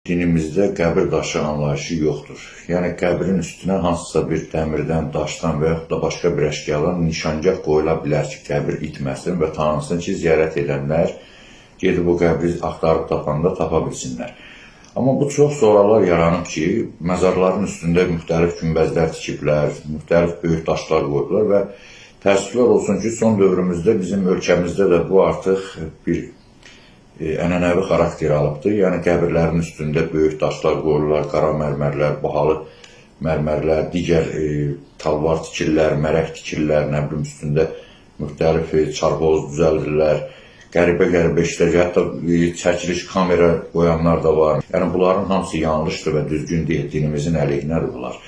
Dinimizdə qəbir daşı anlayışı yoxdur. Yəni qəbrin üstünə hansısa bir dəmirdən, daşdan və yaxud da başqa bir əşyadan nişangah qoyula bilər ki, qəbir itməsin və tanınsın ki, ziyarət edənlər gedib o qəbri axtarıb tapanda tapa bilsinlər. Amma bu çox sonralar yaranıb ki, məzarların üstündə müxtəlif günbəzlər tikiblər, müxtəlif böyük daşlar qoyublar və təəssüflər olsun ki, son dövrümüzdə bizim ölkəmizdə də bu artıq bir ənənəvi xarakter alıbdır. Yəni qəbirlərin üstündə böyük daşlar qoyurlar, qara mərmərlər, bahalı mərmərlər, digər talvar tikirlər, mərək tikirlər, nə bilim üstündə müxtəlif çarpoz düzəldirlər. Qəribə-qəribə işlər, hətta çəkiliş kamera qoyanlar da var. Yəni bunların hamısı yanlışdır və düzgün deyil, dinimizin əleyhinədir bunlar.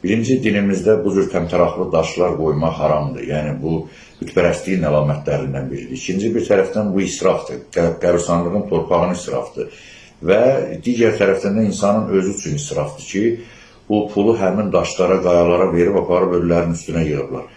Birinci, dinimizdə bu cür təmtəraqlı daşlar qoymaq haramdır. Yəni bu bütpərəstliyin əlamətlərindən biridir. İkinci, bir tərəfdən bu israfdır. Qəbirstanlığın torpağının israfdır. Və digər tərəfdən də insanın özü üçün israfdır ki, bu pulu həmin daşlara, qayalara verib aparıb ölülərin üstünə yığıblar.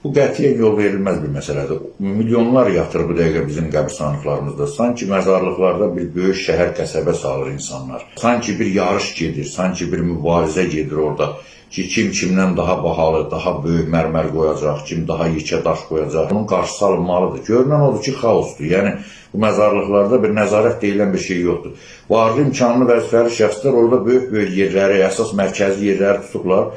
Bu qətiyyən yol verilməz bir məsələdir. Milyonlar yatır bu dəqiqə bizim qəbirstanlıqlarımızda. Sanki məzarlıqlarda bir böyük şəhər, qəsəbə salır insanlar. Sanki bir yarış gedir, sanki bir mübarizə gedir orada ki, kim kimdən daha bahalı, daha böyük mərmər qoyacaq, kim daha yekə daş qoyacaq. Bunun qarşısı alınmalıdır. Görünən odur ki, xaosdur. Yəni bu məzarlıqlarda bir nəzarət deyilən bir şey yoxdur. Varlı, imkanlı, vəzifəli şəxslər orada böyük-böyük yerləri, əsas mərkəzi yerləri tutublar.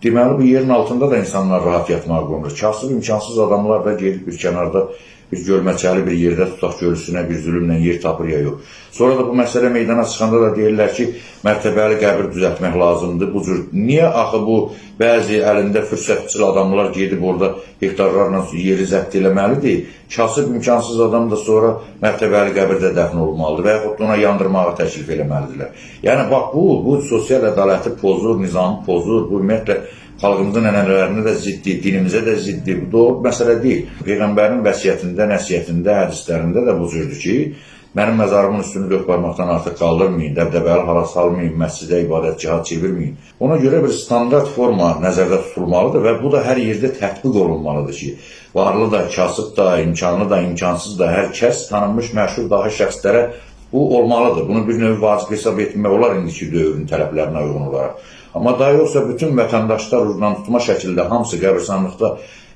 Deməli, bu yerin altında da insanlar rahat yatmağa qoymur. Kasıb, imkansız adamlar da gedib bir kənarda bir gölməçəli bir yerdə tutaq gölüsünə bir zülmlə yer tapır ya yox. Sonra da bu məsələ meydana çıxanda da deyirlər ki, mərtəbəli qəbir düzəltmək lazımdır. Bu cür. Niyə axı bu bəzi əlində fürsətçil adamlar gedib orada hektarlarla yeri zəbt eləməlidir? Kasıb, imkansız adam da sonra mərtəbəli qəbirdə dəfn olunmalıdır və yaxud da ona yandırmağı təklif eləməlidirlər. Yəni bax bu sosial ədaləti pozur, nizamı pozur. Bu ümumiyyətlə xalqımızın ənənələrinə də ziddir, dinimizə də ziddir. Bu doğru məsələ deyil. Peyğəmbərin vəsiyyətində, nəsihətində, hədislərində də bu cürdür ki, mənim məzarımın üstünü dörd barmaqdan artıq qaldırmayın, dəbdəbəli hala salmayın, məscidə ibadətgaha çevirməyin. Ona görə bir standart forma nəzərdə tutulmalıdır və bu da hər yerdə tətbiq olunmalıdır ki, varlı da, kasıb da, imkanlı da, imkansız da hər kəs tanınmış məşhur dahi şəxslərə bu olmalıdır. Bunu bir növ vacib hesab etmək olar indiki dövrün tələblərinə uyğun olaraq. Amma daha yoxsa bütün vətəndaşlar ucundan tutma şəkildə hamısı qəbirstanlıqda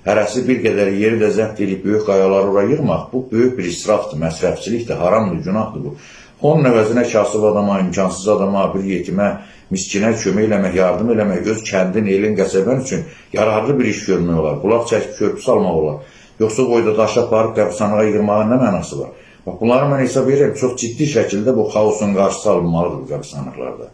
hərəsi bir qədər yeri də zəbt edib böyük qayaları ora yığmaq, bu böyük bir israfdır, məsrəfçilikdir, haramdır, günahdır bu. Onun əvəzinə kasıb adama, imkansız adama, bir yetimə, miskinə kömək eləmək, yardım eləmək, öz kəndin, elin, qəsəbən üçün yararlı bir iş görmək olar. Bulaq çəkib körpü salmaq olar. Yoxsa boyda daş aparıb qəbirstanlığa yığmağın nə mənası var? Bax, bunları mən hesab edirəm, çox ciddi şəkildə bu xaosun qarşısı alınmalıdır bu qəbirstanlıqlarda.